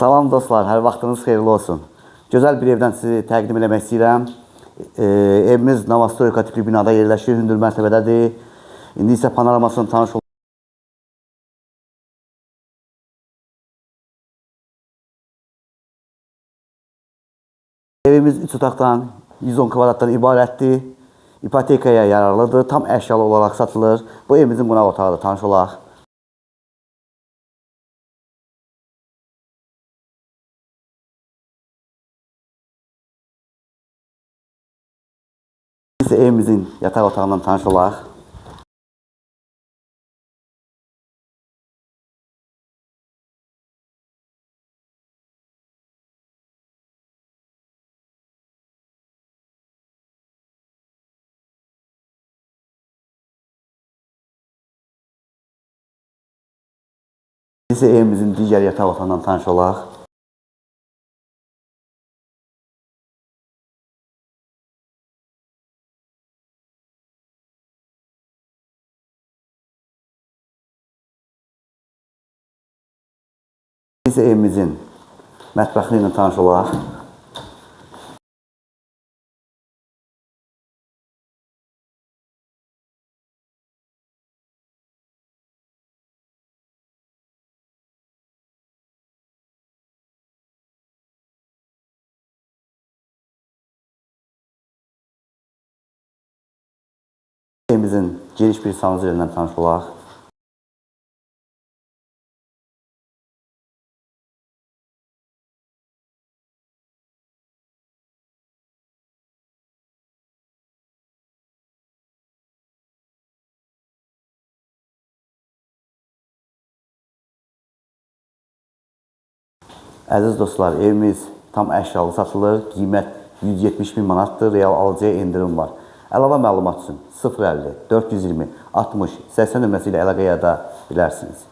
Salam dostlar, hər vaxtınız xeyirli olsun. Gözəl bir evdən sizi təqdim eləmək istəyirəm. Evimiz Novostroyka tipli binada yerləşir, hündür mərtəbədədir. İndi isə panoramasını tanış olun. Evimiz 3 otaqdan, 110 kvadratdan ibarətdir. İpotekaya yararlıdır, tam əşyalı olaraq satılır. Bu evimizin qonaq otağıdır, tanış olaq. İsə evimizin yataq otağından tanış olaq. İsə evimizin digər yataq otağından tanış olaq. İsə evimizin mətbəxi ilə tanış olaq. Evimizin geniş bir sanuzel tanış olaq. Əziz dostlar, evimiz tam əşyalı satılır. Qiymət 170 min manatdır. Real alıcıya endirim var. Əlavə məlumat üçün 050 420 60 80 nömrəsi ilə əlaqə yarada bilərsiniz.